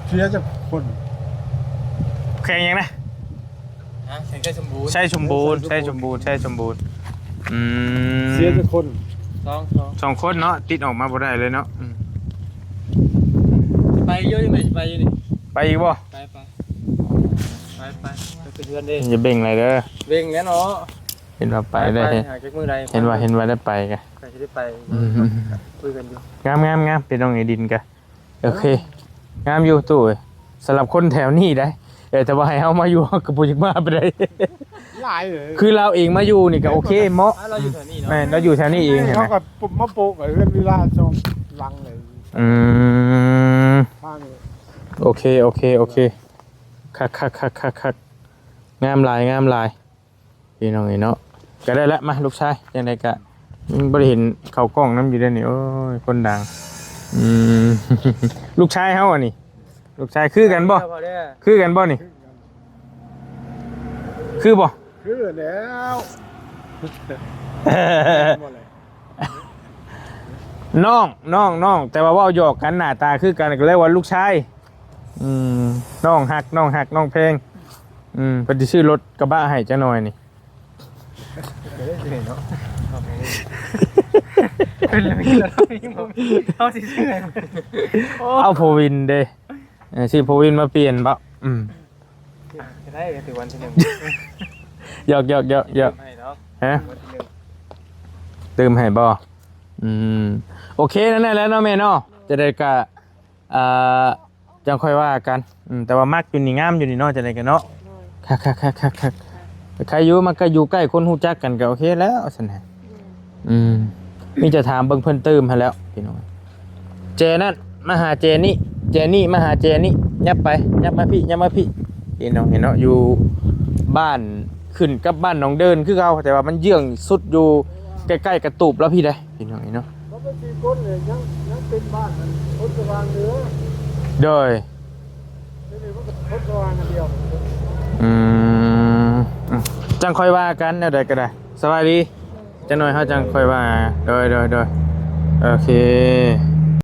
ເສຍຈັກຄົນ ແຂວງຫຍັງນະ? ຮະ ແຂວງໄຊສົມບູນ ໄຊສົມບູນ ເອີ ໄຊສົມບູນ ໄຊສົມບູນ ອືມ ເສຍຈັກຄົນ? ສອງ ສອງ ສອງຄົນເນາະ ຕິດອອກມາບໍ່ໄດ້ເລີຍເນາະ ອືມ ໄປຢູ່ນີ້ ໄປຢູ່ນີ້ ໄປອີກບໍ່? ໄປ ໄປ ໄປ ໄປ ໄປຂຶ້ນເຮືອນເດ້ ຢ່າເບັ່ງຫຼາຍເດີ ເບັ່ງແລ້ວເນາະ ເຫັນວ່າໄປໄດ້ ໄປ ເຫັນວ່າ ເຫັນວ່າໄດ້ໄປກະ ໃຜຊິໄດ້ໄປ ອືມ ຄຸຍກັນຢູ່ ງາມໆໆ ພີ່ນ້ອງ ໄອ້ດິນກະ ໂອເຄ ງາມຢູ່ຕູ້ເອີຍ ສຳລັບຄົນແຖວນີ້ໄດ໋ ເອີ ແຕ່ວ່າໃຫ້ເຮົາມາຢູ່ ເຮົາກະບໍ່ຢາກມາປານໃດ ຫຼາຍເລີຍ ຄືລາວເອງມາຢູ່ນີ້ກະໂອເຄ ເໝາະ ລາວຢູ່ແຖວນີ້ເນາະ ແມ່ນ ລາວຢູ່ແຖວນີ້ເອງ ແມ່ນ ຫັ້ນນະ ເຮົາກະມາໂປະເຮືອນວິລາສອງຫຼັງເລີຍ ອືມ ໂອເຄ ໂອເຄ ໂອເຄ ຄັກໆໆໆ ງາມຫຼາຍ ງາມຫຼາຍ. ພີ່ນ້ອງເອີຍເນາະ ກະໄດ້ລະ ມາ ລູກຊາຍ ຈັ່ງໃດກະ ອືມ ບໍ່ໄດ້ເຫັນເຂົ້າກ້ອງນຳຢູ່ເດ້ນີ້ ໂອ້ຍ ຄົນດັງ ອືມ ລູກຊາຍເຮົາອັນນີ້ ລູກຊາຍຄືກັນບໍ່? ຄືກັນບໍ່ນີ້? ຄືບໍ່? ຄືແລ້ວ ນ້ອງ ນ້ອງ ນ້ອງ ແຕ່ວ່າເວົ້າຫຍອກກັນ ໜ້າຕາຄືກັນ ກະເລີຍວ່າລູກຊາຍ ອືມ ນ້ອງຮັກ ນ້ອງຮັກ ນ້ອງແພງ ອືມ ເພິ່ນຊິຊື້ລົດກະບະໃຫ້ຈັກໜ່ອຍນີ້ ເຮົາຊິຊື້ໃຫ້ ເອົາໂຟວີນເດ້ ເອີ ຊື້ໂຟວີນມາປ່ຽນບໍ? ອືມ ໄດ້ ຖືວັນທີໜຶ່ງ ຢອກໆໆໆ ໃຫ້ເນາະ ຮະ ວັນທີໜຶ່ງ ຕື່ມໃຫ້ບໍ່? ອືມ ໂອເຄ ນັ້ນແຫຼະເນາະແມ່ເນາະ ຈະໄດ້ກະ ອ່າ ຈັ່ງຄ່ອຍວ່າກັນ ອືມ ແຕ່ວ່າມັກຢູ່ນີ້ ງາມຢູ່ນີ້ເນາະ ຈັ່ງໃດກໍເນາະ ໂດຍ ຄັກໆໆໆ ໃຄຢູ່ ມັນກໍຢູ່ໃກ້ຄົນຮູ້ຈັກກັນ ກໍໂອເຄແລ້ວຊັ້ນນະ ອືມ ມີແຕ່ຖາມເບິ່ງເພິ່ນຕື່ມຫັ້ນແຫຼ້ວພີ່ນ້ອງ ແຈນັ້ນມາຫາແຈນີ້ ແຈນີ້ມາຫາແຈນີ້ ຫຍັບໄປ ຫຍັບມາພີ້ ຫຍັບມາພີ້ ພີ່ນ້ອງເຫັນເນາະ ຢູ່ບ້ານ ຂຶ້ນກັບບ້ານໜອງເດີນຄືເກົ່າ ແຕ່ວ່າມັນເຍືອງສຸດຢູ່ໃກ້ໆກະຕູບລາວພີ້ໃດ໋ ພີ່ນ້ອງເອີຍເນາະ ເຂົາໄປສີ່ຄົນເລີຍ ຍັງ ຍັງເປັນບ້ານຫັ້ນ ຄົນສະຫວ່າງເໜືອ ໂດຍ ດຽວນີ້ມັນກໍຄົນສະຫວ່າງອັນດຽວ ອືມ ອືມ ຈັ່ງຄ່ອຍວ່າກັນແນວໃດກໍໄດ້ ສະບາຍດີ ຈັກໜ້ອຍເຮົາຈັ່ງຄ່ອຍວ່າ ໂດຍ ໂດຍ ໂດຍ ໂອເຄ.